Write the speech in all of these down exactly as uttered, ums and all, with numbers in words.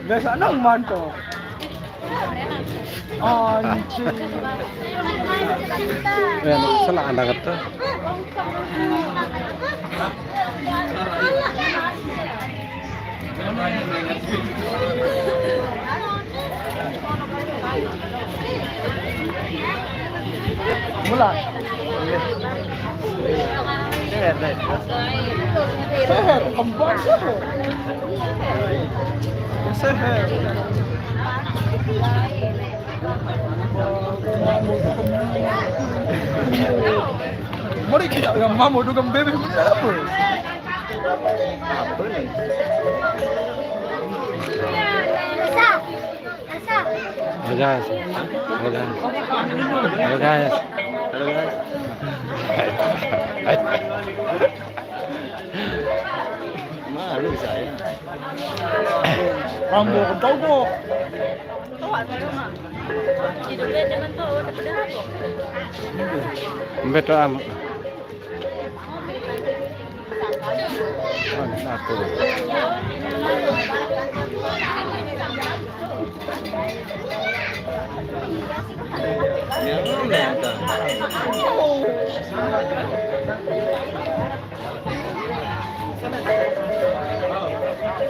Biasa nang manto. Anjing. Eh, salah anda kata. Mula. Seher, kembang seher. Seher. Mari kita dengan mamu dengan bebek apa? Apa ni? Halo guys. Halo guys. Halo guys. Halo guys. Malu saya. Rambo kau kok. Betul amat.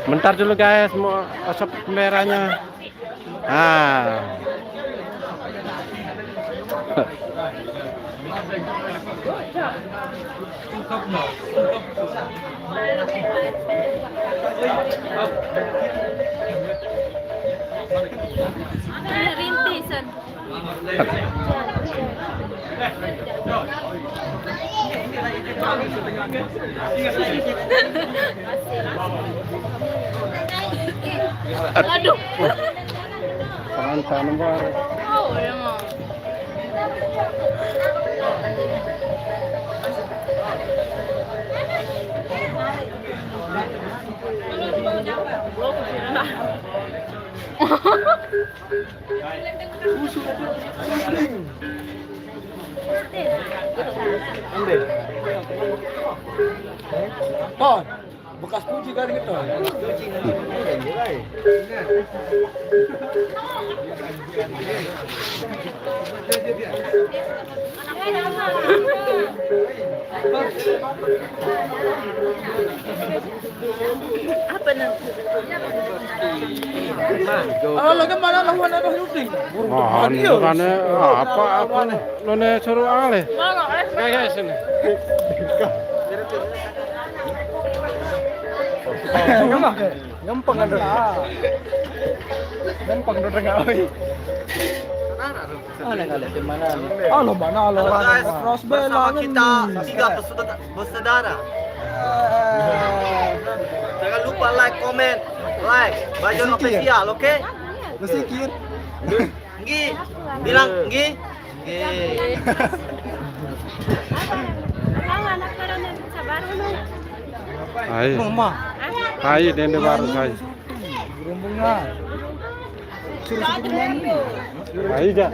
Bentar dulu guys, mau osok kameranya. Ah. Rintisan. Aduh. Tangan tanam baru. Oh, ya mau. Ton, bekas puji kan gitu. Apa nang? Alah, kan mana lawan ada syuting. Wah, bukan dia. Bukannya apa, apa nih? None suruh alih. Kayak, kayak sini. Gampang kan, Ron? Gampang kan, Ron? Oi. Mana kali di mana? Halo, mana, halo? Halo, guys. Cross bell. Bersama kita tiga bersaudara. Bersaudara. Eh. Jangan lupa like, comment, like, Bajon Official, oke? Bersikir. Nggih. Bilang nggih. Nggih. Ai. Mama. Ai, dende baru ai. Gerombongnya. Suruh syuting nyanyi. Ai, ja.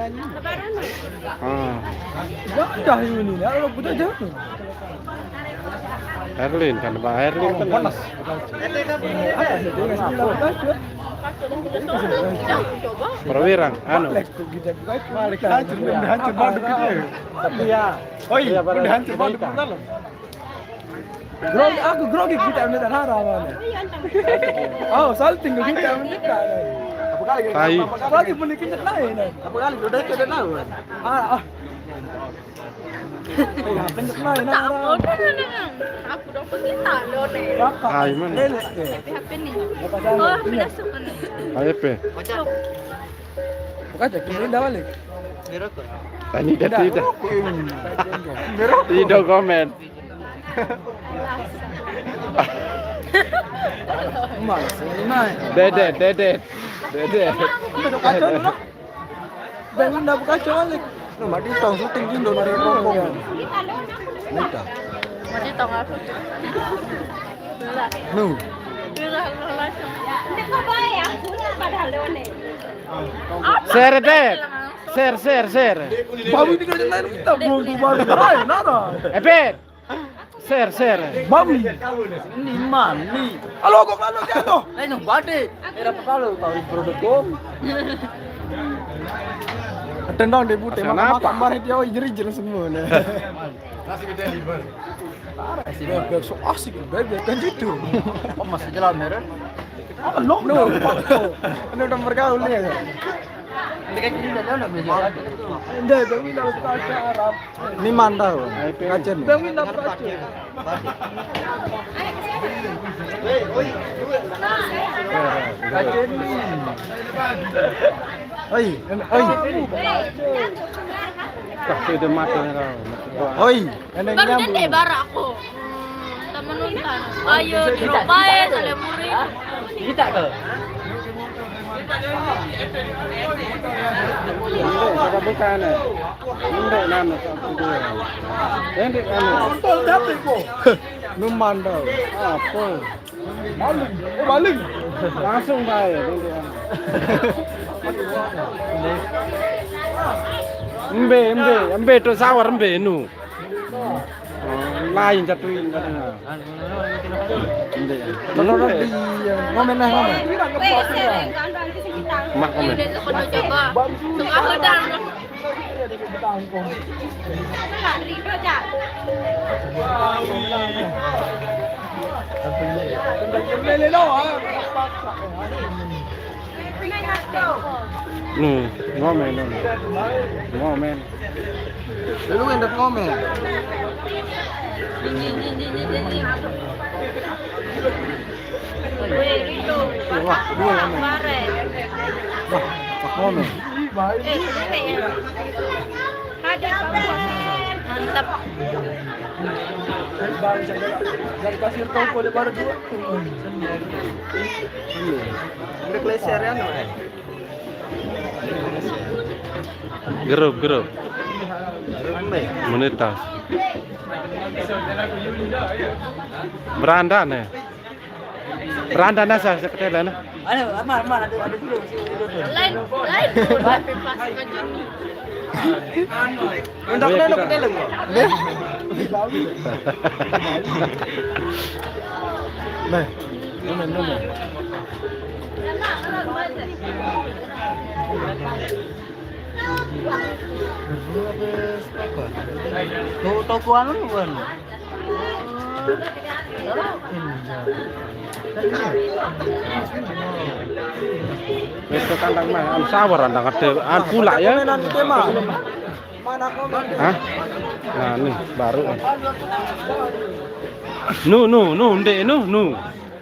Ah. Udah ini, ya, kalau buta jauh. Herlin kan, Pak Herlin kan. Panas. Apa sih? Dia nggak sembilan belas, ya. Perwirang, anu. Balik tuh kita, kita balik. Hancur, udah hancur, banduk gitu ya. Tapi ya. Oh iya, udah hancur, banduk kita. Grogi, aku grogi kita minta hara mana. Oh, salting kita minta. Apa kali? Tai. Apa kali pun dikit lain. Apa kali udah kita tahu. Ah, ah. Hai, mana? Happy ni. Ayo, Pe. Buka aja, kini dah balik. Tadi dah tidak. Tidak komen. Mas, ini mah. Dedet, dedet. Dedet. Udah kacau dulu. Jangan dah buka colek. Lu mati tong syuting Indo dari rombongan. Minta. Mati tong aku. Nu. Share deh. Share, share, share. Babi ini kan lain kita belum baru. Hai, nada. Eber. Share, share. Bam. Ini man, ini. Halo, kok lalu jatuh? Lain yang bade. Era pertama tahu produk kok. Tendang deh, bute. Makan apa? Makan bareng dia, oh, jerijel semua nih. Nasi gede liver. Bebek so asik, bebek kan gitu. Oh, masih jalan, Meren? Apa lo? Lo, ini udah bergaul nih ya? Ini kayak gini udah, udah belajar. Enggak, tapi kalau kita Arab. Ini mantap. Kacen. Tapi nggak pernah. Kacen. Oi, oi. Kah, sudah mati nih, Oi, ini baru nyambung. Nanti baru aku. Temen nonton. Ayo, di Ropae, Salemuri. Kita ke. Ini coba buka nih. Ini nama satu dua. Ini nama. Nonton siapa itu? Numan tau. Apa? Maling. Oh, maling. Langsung bae. Embe, embe, embe to sawar embe nu. Oh, lain jatuhin katanya. Embe. Ngomen lah, ngomen. Mak ngomen. Coba. Tengah hotel. Hmm, ngomen, ngomen. Ngomen. Lu yang ngomen. Wah, dua ya, men. Wah, Pak Momen. Mantap. Dari Pasir Tongko ada baru dua. Udah kleser ya, no? Grup, grup. Menitas. Beranda nih. Randa nasa seketela na. Ayo, aman, aman, ada, ada dulu, masih ada dulu. Lain, lain. Minta kena nak ketela. Nah, mana, mana? Toko, toko anu kan? Wis kandang mah, anu sawer andang ade, an pula ya. Mana komen? Hah? Nah, nih baru. Nu, nu, nu, ndek, nu, nu.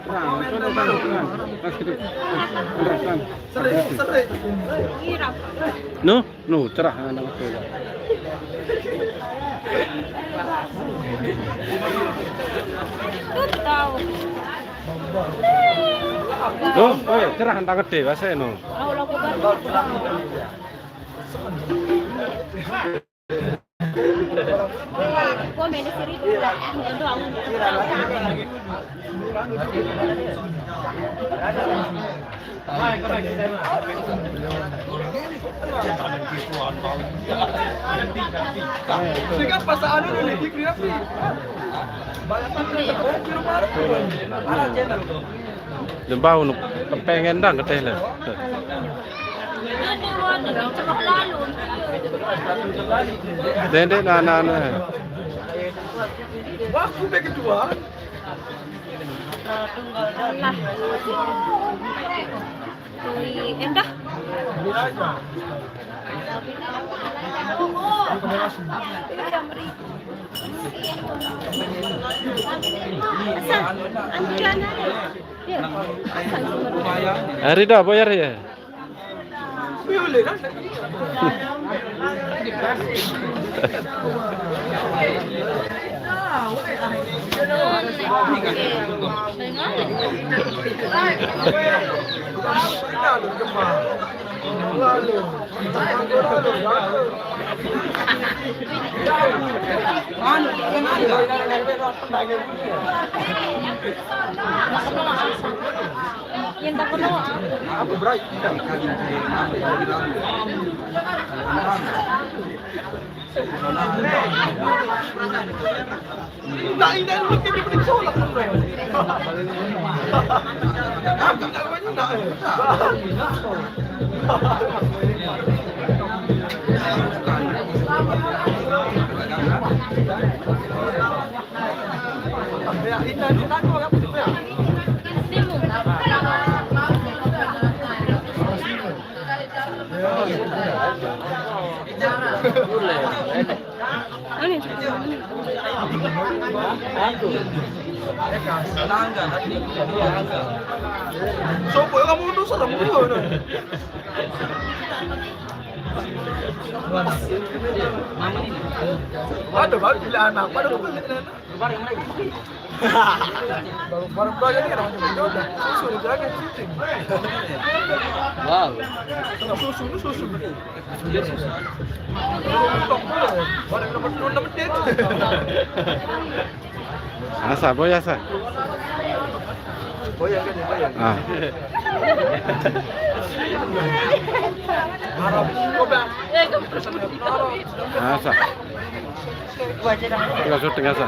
Nah, coba, coba, coba. Pas gitu. Terus, kan. Serik, serik. Nu. Nu, cerah nang aku. Loh, eh, cerah nang gede, wase no. Dengan pas anu dulu, di Kriapi. Banyak banget. Lembah unu pengen dang keteh le. Dendek nana na. Waktu begitu ah. Alah. Ui, endah. Hari dah bayar ya? Yang tak perlu. Aku bright. Nak indah lu kena beri solat. Aku nak banyak nak. Ya, indah ni tak tahu apa tu ya. Sopo yang kamu utus ada mulu. Ada baru bila anak, pada aku bila anak. Baru baru aja nih orang jodoh. Susu itu aja syuting. Wow. Susu itu susu. Asa, boy, asa. Boy, yang kan, boy, yang. Ah. Asa. Tengah syuting, asa.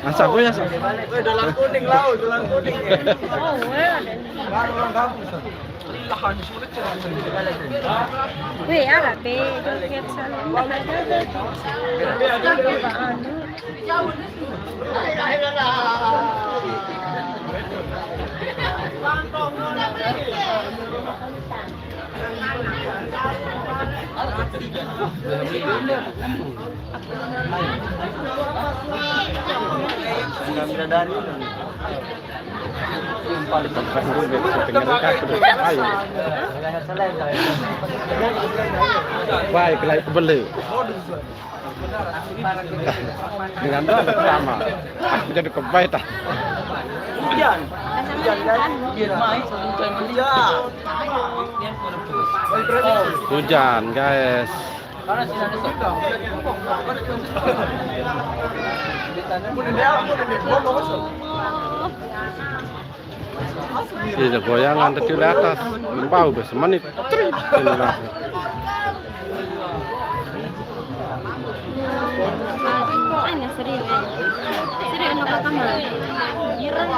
Asa, boy, asa. Weh, dalam kuning, lau, dalam kuning. Oh, weh. Baru orang kampung sana. Weh, ala pe, joget selalu. Anu. Baik, lagi kebeli. Dengan doa sama. Aku jadi kebai tah. Hujan. Hujan kan? Hujan. Hujan. Hujan, guys. Iya, goyangan tadi di atas. Bau be semenit. Trit. Inilah. Ana serius. Serius, ano ka kama? Girang.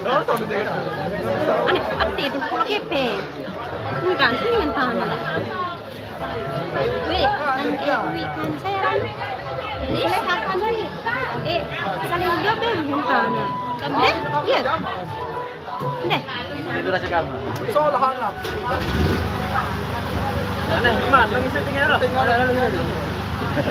Ano, update ko kepe. Enggak, sini yang tahan. Weh, kan, eh, weh, kan, saya kan. Eh, saya kan, weh. Eh, saling job deh, yang tahan. Kan, deh, iya. Deh. Itu rasa kamu. Soalnya. Ada, gimana? Lagi syuting ya, lo? Ada, ada, ada. Oh,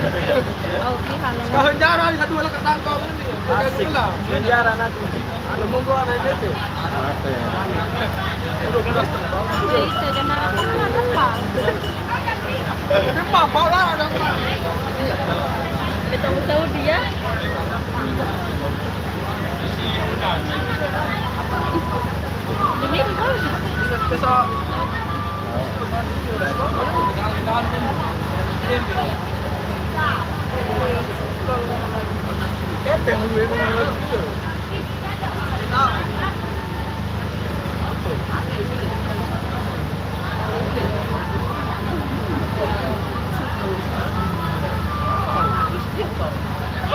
di sana. Sekarang jarang, satu orang ketangkap. Asik. Penjara nanti. Anu, nunggu anak itu. Oke. Jadi, saya jangan apa-apa. Memang, mau lah, ada. Kita tahu dia. Ini, bisa.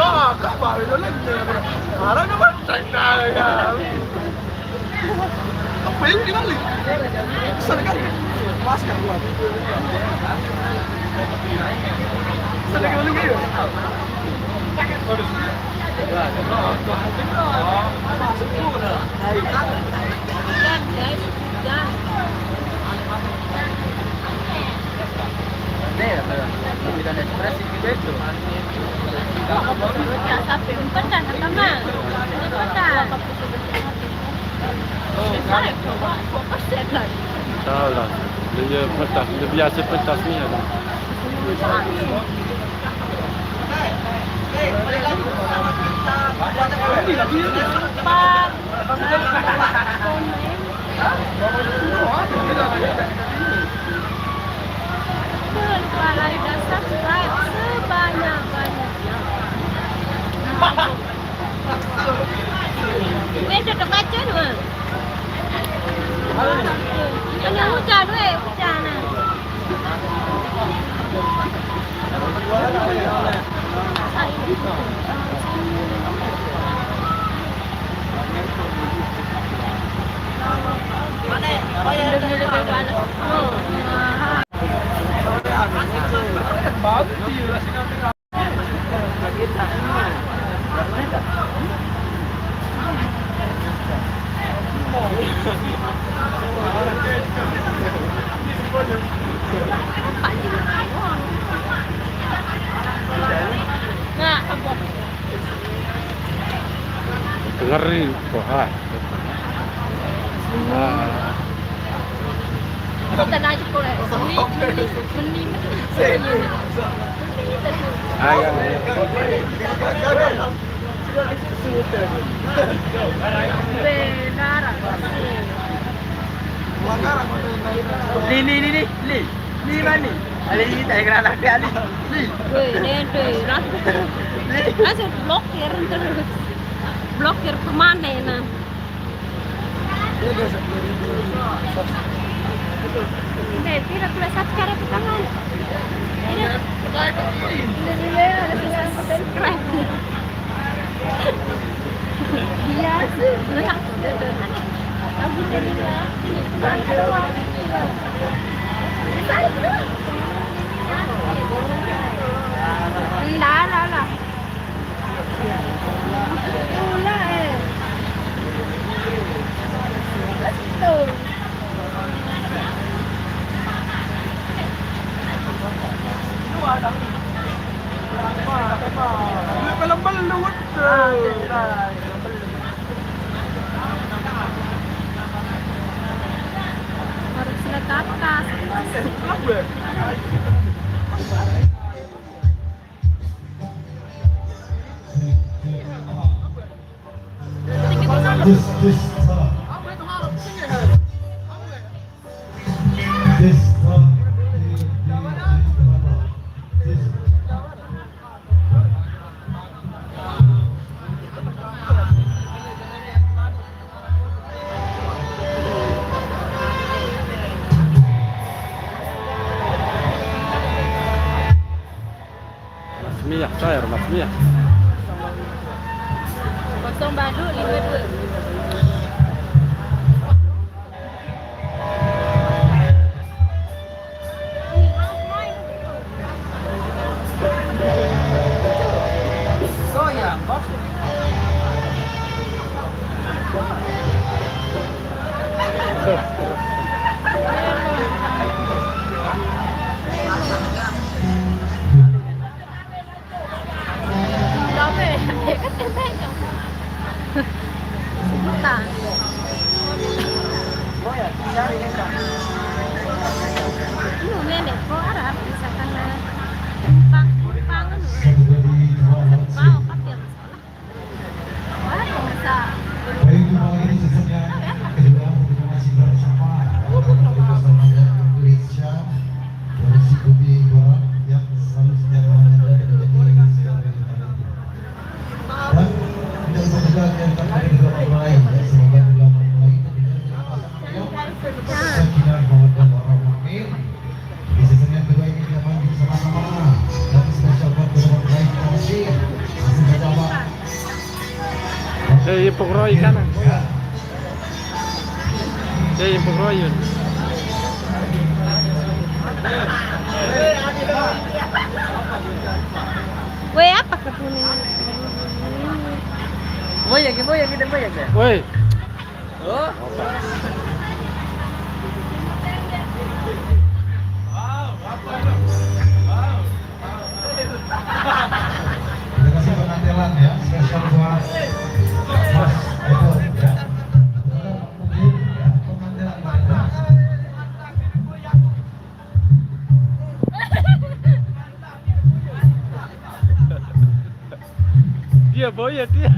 Ah, kabar itu lagi. Marah nama saya. Apa yang dibalik? Besar kan? Pas kan gua. Besar kan gua. Sampai empat kan, pertama. Empat kan. Salah. Dia pentas, dia biasa pentas ni ada. Lupa lari dasar. Sebanyak-banyak. Gue udah baca tuh. Kan yang hujan, weh, hujan. Ngeri, wah. Ah. Kok kena aja kok, eh. Meni, meni, meni. Ayo. Benar. Ni, ni, ni, ni, ni. Ni mana? Ada ini tak kena tak ada ni. Ni. Weh, ni, ni. Langsung, langsung blokir terus. Blokir permanen, nah. Nih, tidak boleh subscribe ke tangan. Ini, ini, ini, ada subscribe. Iya. Alhamdulillah. Enggak, enggak, enggak. Pula, eh. Betul. Belum, belum, belum. Harus lihat ke atas. This, this, uh, this, uh, this. Mas Mia, cair, Mas Mia. Kosong baru, lima dua. Sebutan. Lu nenek kok Arab misalkan, eh, numpang, numpang, anu, eh, mau kapir. Wah, bisa. Baik, jumpa lagi di season yang kedua, kita masih bersama Indonesia, Provinsi Bumi Barat, yang selalu setia kawan yang ada di sini. Dan tidak lupa juga yang tak ada juga mulai, ya, semoga juga mulai itu dengan sakinah, mawaddah, warahmah. Amin. Di season yang kedua ini kita main bersama-sama. Dan spesial buat teman-teman lain, terima kasih. Langsung saja, Pak. Eh, iya, Pok Roy kan? Ya. Eh, iya, Pok Roy, ya. Weh, apa kepuningan? Boy, ya, boy, ya, kita boy, ya. Weh. Oh. Terima kasih pengantilan ya, spesial buat Mas Eko ya. Mungkin pengantilan Pak Eko. Dia boy ya dia.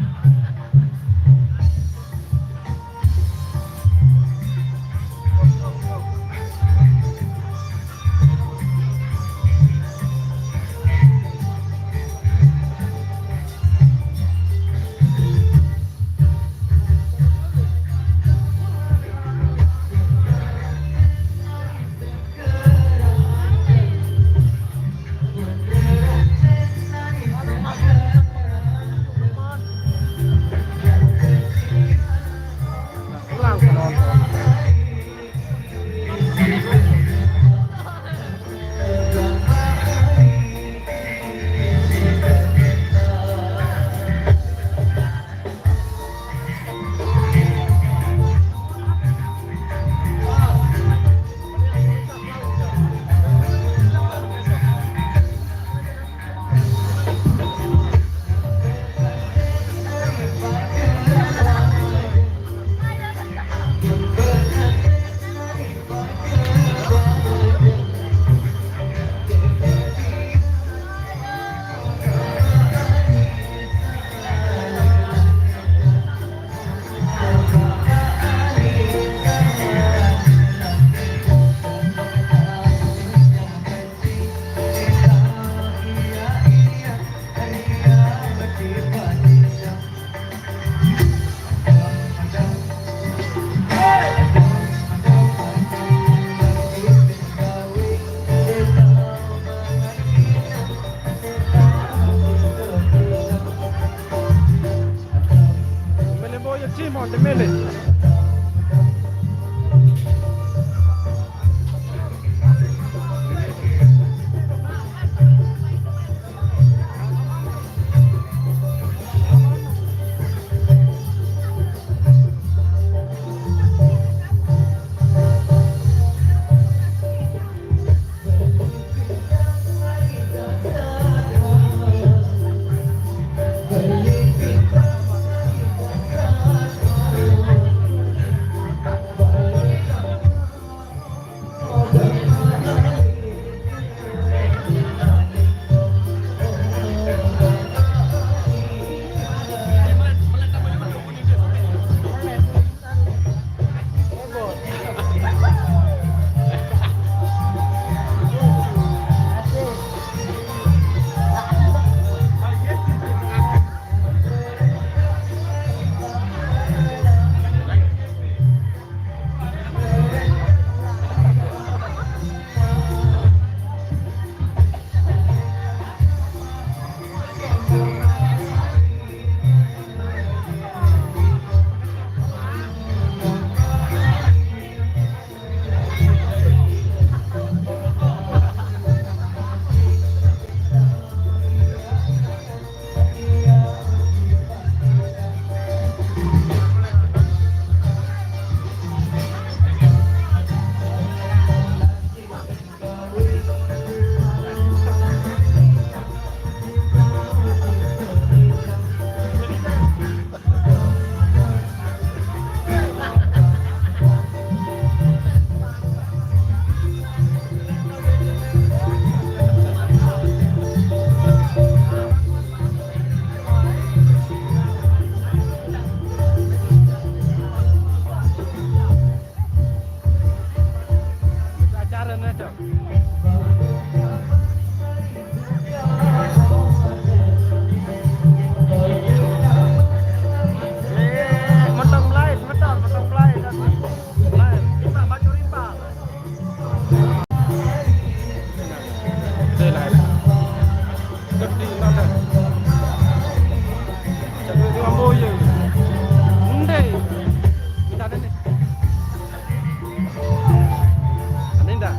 Demele. Acara nih, Cok. Eh, mentang belai, sebentar, mentang belai, dah. Belai, rimba, baju rimba. Belai. Gede, mana? Cak duit dengan boya. Ndai. Minta ada ni. Ada indah?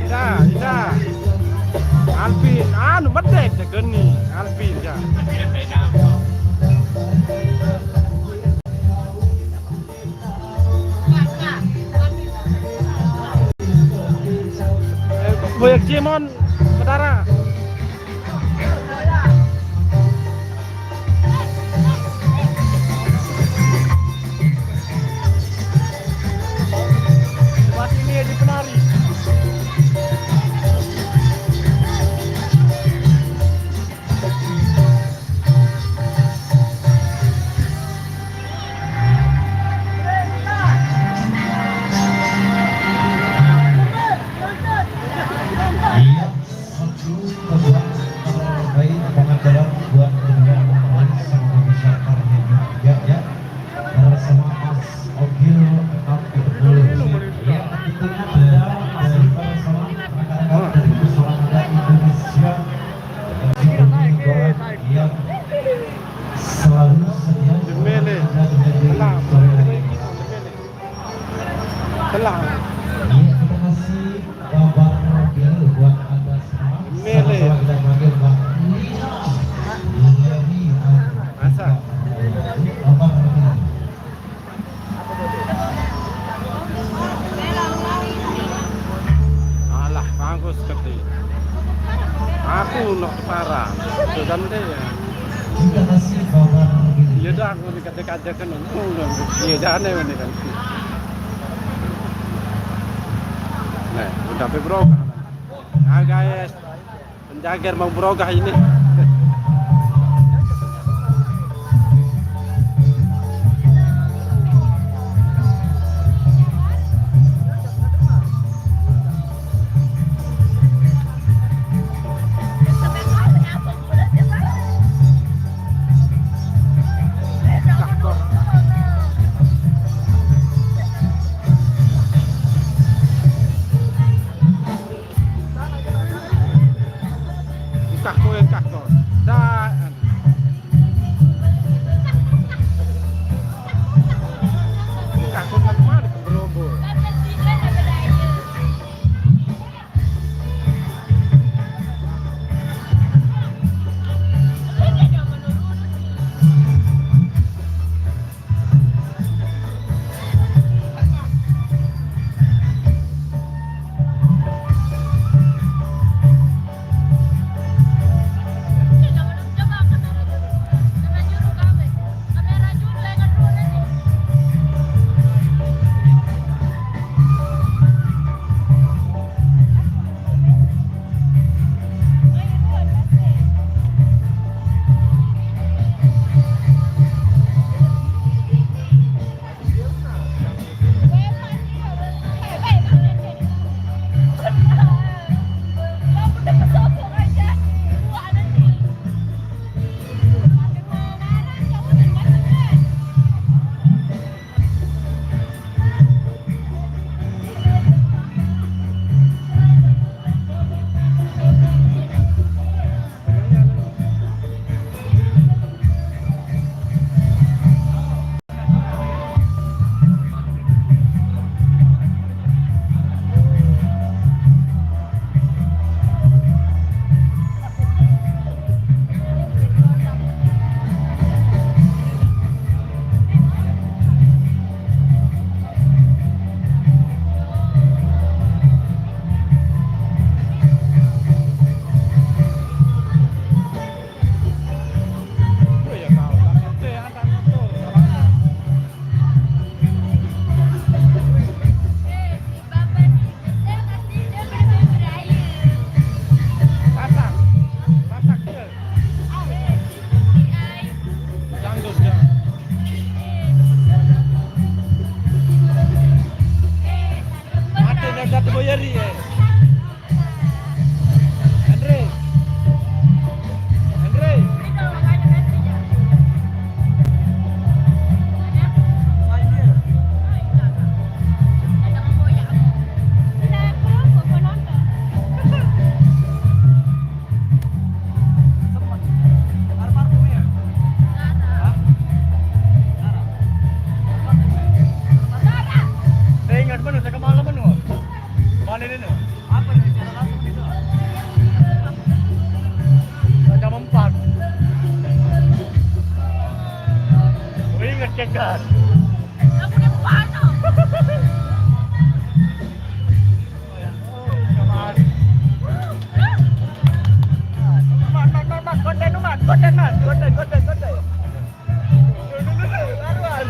Ida, Ida. Alvin, anu medek cak geni, Alvin ya. Eh, Boyak Cimon, Petara. Tempat ini di penari. Iya, satu pembuat terbaik, pengajaran buat kemudian kembali sama masyarakat juga ya. Bersama Mas Ogil enam tiga puluh. Ya, kita ada dari bersama rekan-rekan dari Pesona Muda Indonesia. Yang selalu setia Demele. Ada di sore hari ini. Telah. Iya, kita kasih kabar dulu buat Anda semua. Mele. Sama-sama kita panggil Mbak Lina. Iya, Lina. Masa? Kabar dulu. Alah, bagus gede. Aku nak parah. Sudah deh ya. Iya dah, aku dikajak-kajak kan. Iya, jangan ya ini kan. Nah, udah pe bro. Nah, guys. Jager mau berogah ini. Engkah ko, engkah ko. Dah. Engkah ko, engkah ko, mari ke Berogol. Mati, nggak bisa diboyeri, ya. Andre. Andre. Eh, ingat bener, saya kemalaman, wah. Mana ini, nih? Apa nih, secara langsung gitu? Jam empat. Oh, ingat, cekat. Aku udah panas. Mat, mat, mat, mat, konten, Mat, konten, Mat, konten, konten, konten. Laruan.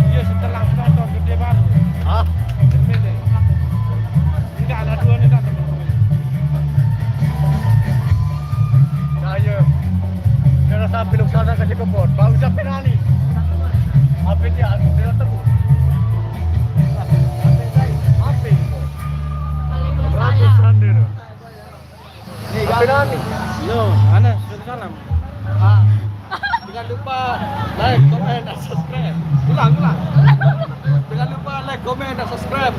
Iya, setelah penonton gede baru. Hah? Gede. Enggak, ada dua nih, enggak, teman-teman. Nah, iya. Jangan sampai lu sana kasih kebon. Bau siapa nani? Apa dia? Dia terus. Apa itu? Ratusan dia. Nih, Bang. Apa nani? Yo, mana? Salam. Ah. Jangan lupa like, komen, dan subscribe. Ulang, ulang. Jangan lupa like, komen, dan subscribe.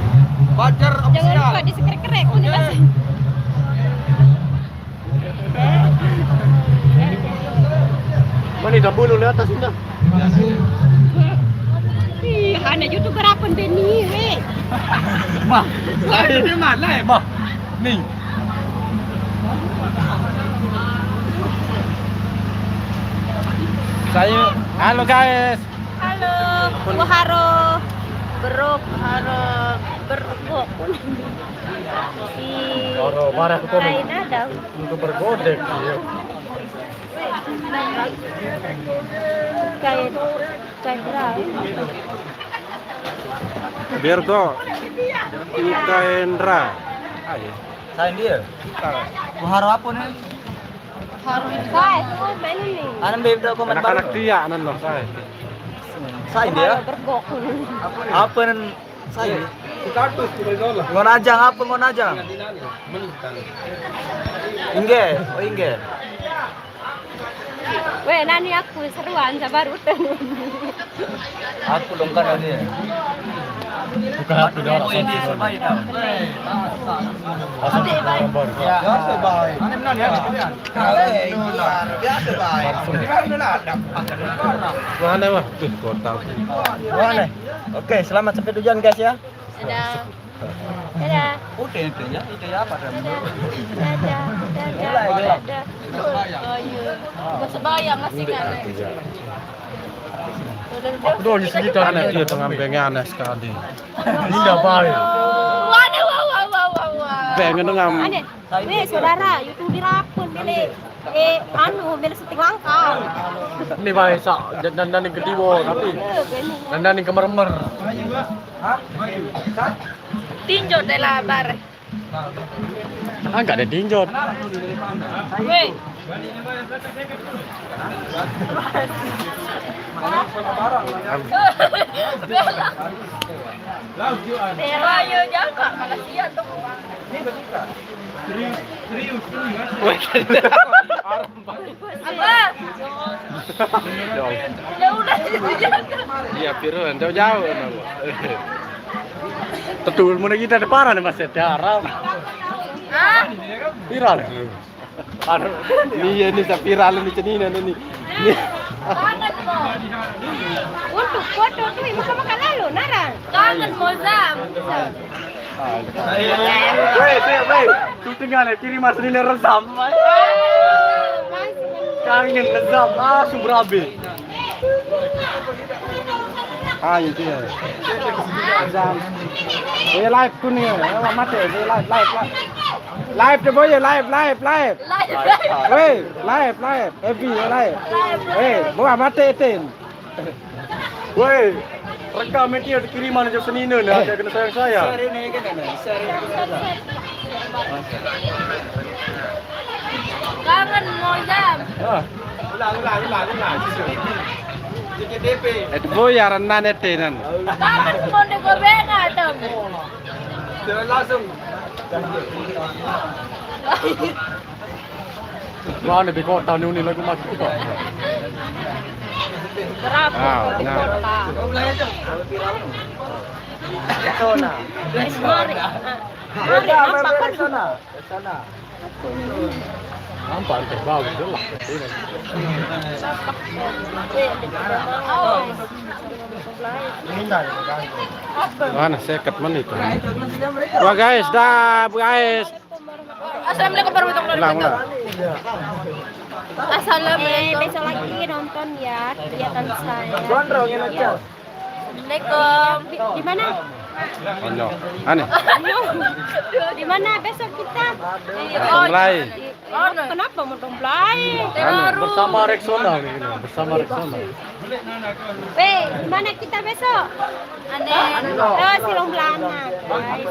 Fajar Jangan Official. Lupa di-subscribe. Oke. Mana dah bulu lihat atas indah. Ih, anak YouTuber apa Benny, weh? Mah, lain ni mah, lain. Mah, ni. Saya, halo guys. Halo, Bu Haro. Beruk. Haro, beruk. Si Haro, marah aku komen. Lain ada. Untuk bergodek, iya. Kayak, kayak berapa? Berto. Indra. Ayo. Saya dia. Gua harap apa nih? Saya tuh main ini. Anan beb dah gua main. Anak-anak baru. Dia anan loh saya. Saya dia. Bergok. Apa nih? Saya. Status kita dulu. Ngon ajang apa ngon ajang? Ingge, oh ingge. Weh, nani aku seruan sabar udah. Aku dong kan ini. Bukan aku dong. Ini sebaik tau. Asal orang baru. Ya. Biasa baik. Ini benar ya, sekalian. Biasa baik. Ini baru dulu ada. Mana mah? Tuh kota. Mana? Oke, selamat sampai tujuan guys ya. Dadah. Dadah. Udah itu ya, itu ya apa dah? Dadah. Dadah. Dadah. Mulai, mulai. Dadah. Oh iya. Gua sebayang masih kan. Udah, udah. Aduh, di sini kan. Aneh dia dengan pengen aneh sekali. Indah baik. Waduh, wah, wah, wah, wah, wah. Pengen dengan. Aneh. Weh, saudara, YouTube dirapun, Bele. Eh, anu, Bele syuting langkau. Ini baik, Sa. Dan, dan, dan yang kedua, tapi. Eh, ini. Dan, dan yang kemermer. Tinjau deh lah, Bar. Ah, nggak ada tinjau. Weh. Bela, yo, jangka, Malaysia tuh. Weh. Apa? Jauh. Ya udah, itu jangka. Iya, Piruan, jauh-jauh. Tetul, mana kita ada parah nih, Mas, ya, haram. Hah? Viral. Aduh, iya nih, saya viral nih, cenina nih. Nih. Banget, Mo. Waduh, waduh, tuh, makan-makan lalu, Nara. Kangen, Mo, Zam. Weh, weh, weh. Tuh tinggal ya, kiri mas ini resam. Kangen resam, ah, sumber abe. Ah, itu ya. Resam. Weh, live tuh nih, ya, mati, weh, live, live, live. Live deh, boy, live, live, live. Live, live. Weh, live, live. Happy, ya, live. Live, live. Weh, buah mati, Tin. Woi, rekam itu ya kiriman aja senina nih, ada kena sayang saya. Share ini, kan, ini, share ini. Kangen, Mozam. Ah. Ulang, ulang, ulang, ulang. Dikit D P. Itu boy ya, renan itu, nan. Kangen, Monde Gobena, tem. Jalan langsung. Mana di kota ni, ni lagu mati tu. Berapa? Ah, nah. Kota. Zona. Mari. Ah, mari, nampak kan? Zona. Zona. Nampak terbau jelas. Mana sekat menit? Wah, guys, dah, guys. Assalamualaikum warahmatullahi wabarakatuh. Ulang, ulang. Assalamualaikum. Eh, besok lagi nonton ya kegiatan saya. Gondrong yang nonton. Assalamualaikum. Di, di mana? Aneh. Di mana besok kita? Mulai. Di, kenapa mau mulai? Anu, bersama Rexona nih, bersama Rexona. Weh, di mana kita besok? Aneh. Oh, Silong Belana, guys.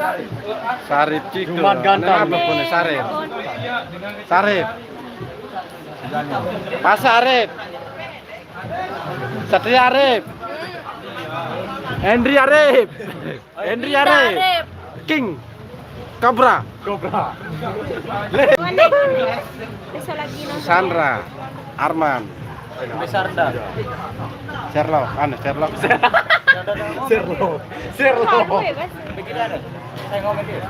Sarip Ciko. Jumat ganteng. Aneh apa pun, Sarip? Sarip. Pasar Arif. Satria Arif. Henry Arif. Henry Arif. King. Cobra. Cobra. Mana? Besok lagi nonton. Sandra. Arman. Besar dah. Sherlock, anu Sherlock. Sherlock. Sherlock. Aduh, ya, Mas. Saya ngomong dia.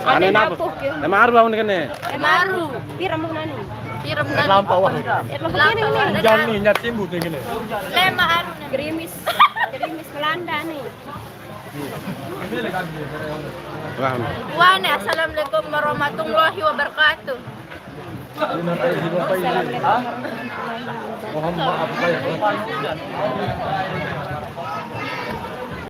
Anu napa? Emang aru bangun kene. Emang aru. Pira mau nani? Pira mau nani? Lampau wah. Emang begini nih. Jangan nih, nyat timbul nih gini. Lema aru nih. Gerimis. Gerimis Belanda nih. Wah. Wah, nih, assalamualaikum warahmatullahi wabarakatuh. Assalamualaikum warahmatullahi wabarakatuh. Mohon maaf, baik.